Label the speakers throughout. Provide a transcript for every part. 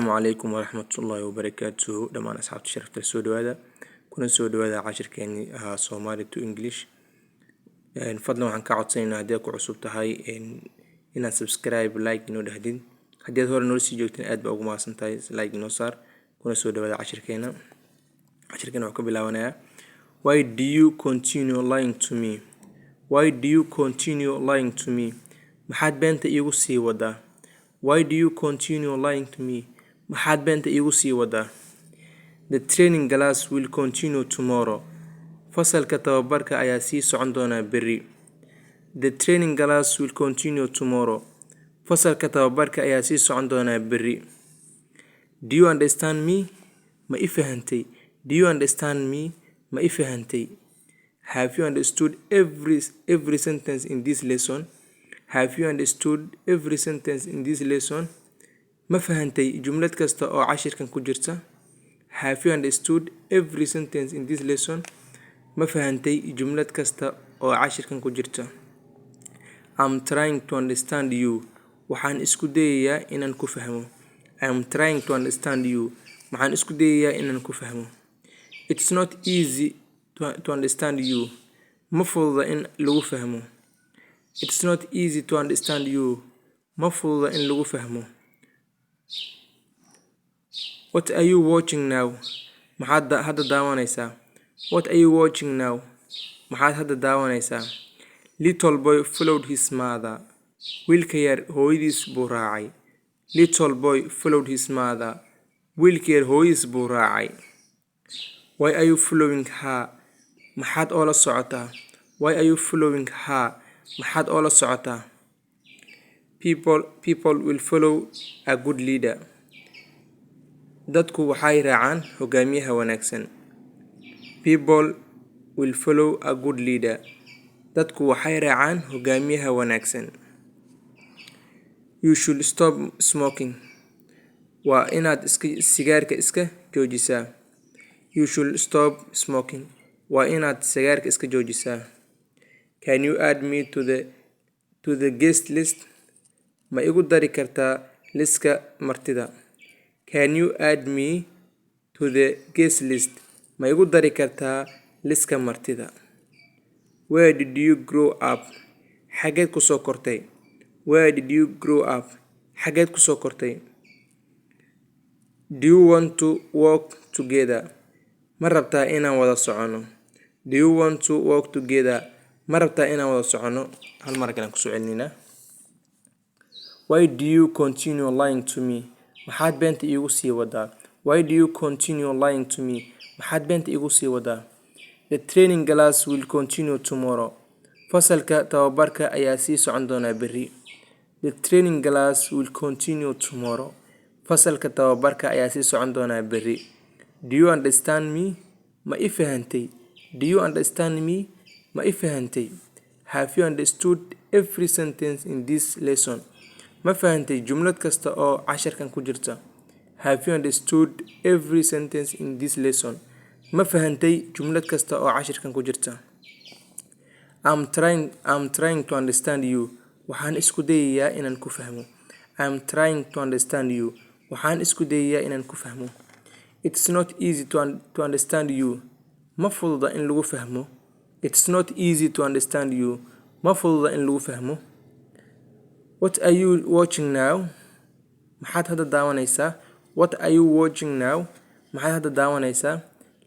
Speaker 1: Calaykum waraxmatullaahi wabarakaatuhu. Dhammaan asxaabta sharafta, soo dhawaada, kuna soo dhawaada cashirkeenii ahaa Somali to English. Fadlan waxaan ka codsanaynaa, haddii aad ku cusub tahay, inaad subscribe, like inoo dhahdid. Haddii aad hore noola sii joogteen, aad baa ugu mahadsan tahay, like inoo saar, kuna soo dhawaada cashirkeena. Cashirkeena wuxuu ka bilaabanayaa: "Why do you continue lying to me? Why do you continue lying to me?" Maxaad beenta iigu sii wadaa? "Why do you continue lying to me?" Maxaad beenta iigu sii wadaa? "The training class will continue tomorrow." Fasalka tababarka ayaa sii socon doona berri. "The training class will continue tomorrow." Fasalka tababarka ayaa sii socon doona berri. "Do you understand me?" Ma i fahantay? "Do you understand me?" Ma i fahantay? "Have you understood every sentence in this lesson? Have you understood every sentence in this lesson?" Ma fahantay jumlad kasta oo cashirkan ku jirta? "Have you understood every sentence in this lesson?" Ma fahantay jumlad kasta oo cashirkan ku jirta? "I'm trying to understand you." Waxaan isku dayayaa inaan ku fahmo. "I'm trying to understand you." Waxaan isku dayayaa inaan ku fahmo. "It's not easy to understand you." Ma fududa in lagu fahmo. "It's not easy to understand you." Ma fududa in lagu fahmo. "What are you watching now?" Maxaad hadda daawanaysaa? "What are you watching now?" Maxaad hadda daawanaysaa? "Little boy followed his mother." Wiilka yar hooyadiis buu raacay. "Little boy followed his mother." Wiilka yar hooyadiis buu raacay. "Why are you following her?" Maxaad oola socotaa? "Why are you following her?" Maxaad oola socotaa? "People will follow a good leader." Dadku waxay raacaan hogaamiyaha wanaagsan. "People will follow a good leader." Dadku waxay raacaan hogaamiyaha wanaagsan. "You should stop smoking." Waa inaad iska sigaarka iska joojisaa. "You should stop smoking." Waa inaad sigaarka iska joojisaa. "Can you add me to the guest list?" Ma igu dari kartaa liiska martida? "Can you add me to the guest list?" Ma igu dari kartaa liiska martida? "Where did you grow up?" Xageed ku soo kortay? "Where did you grow up?" Xageed ku soo kortay? "Do you want to walk together?" Ma rabtaa inaan wada socono? "Do you want to walk together?" Ma rabtaa inaan wada socono? Hal mar kale aan kusoo celinayna. "Why do you continue lying to me?" Maxaad beenta iigu sii wadaa? "Why do you continue lying to me?" Maxaad beenta iigu sii wadaa? "The training class will continue tomorrow." Fasalka tababarka ayaa sii socon doona berri. "The training class will continue tomorrow." Fasalka tababarka ayaa sii socon doona berri. "Do you understand me?" Ma i fahantay? "Do you understand me?" Ma i fahantay? "Have you understood every sentence in this lesson?" Ma fahantay jumlad kasta oo casharkan ku jirta? "Have you understood every sentence in this lesson?" Ma fahantay jumlad kasta oo cashirkan ku jirta? "I'm trying to understand you." Waxaan isku dayayaa inaan ku fahmo. "I'm trying to understand you." Waxaan isku dayayaa inaan ku fahmo. "It's not easy to understand you." Ma fududa in lagu fahmo. "It's not easy to understand you." Ma fududa in lagu fahmo. "What are you watching now?" Maxaad hadda daawanaysaa? "What are you watching now?" Maxaad hadda daawanaysaa?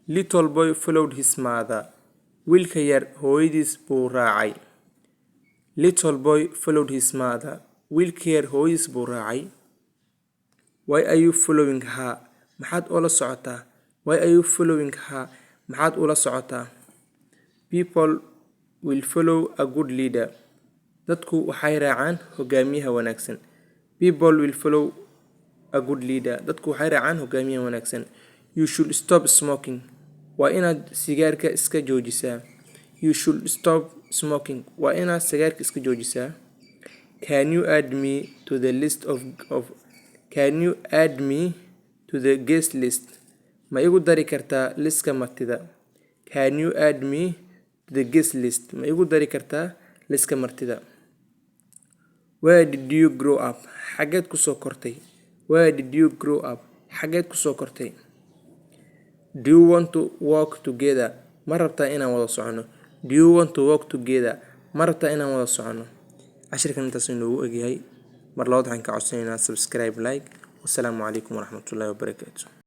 Speaker 1: "Little boy followed his mother." Wiilka yar hooyadiis buu raacay. "Little boy followed his mother." Wiilka yar hooyadiis buu raacay. "Why are you following her?" Maxaad ula socotaa? "Why are you following her?" Maxaad ula socotaa? "People will follow a good leader." Dadku waxay raacaan hogaamiyaha wanaagsan. "People will follow a good leader." Dadku waxay raacaan hogaamiyaha wanaagsan. "You should stop smoking." Waa inaad sigaarka iska joojisaa. "You should stop smoking." Waa inaad sigaarka iska joojisaa. "Can you add me to the guest list?" Ma igu dari kartaa liiska martida? "Can you add me to the guest list?" Ma igu dari kartaa liiska martida? "Where did you grow up?" Xageed ku soo kortay? Where did you grow up? Xageed kusoo kortay? Do you want to walk together? Ma rabtaa inaan wada socono? Do you want to walk together? Ma rabtaa inaan wada socono? Cashirkan intaas inoogu egyahay. Mar labaad waxaan ka codsanaynaa subscribe, like. Wasalaamu calaykum waraxmatullaahi wabarakaatu.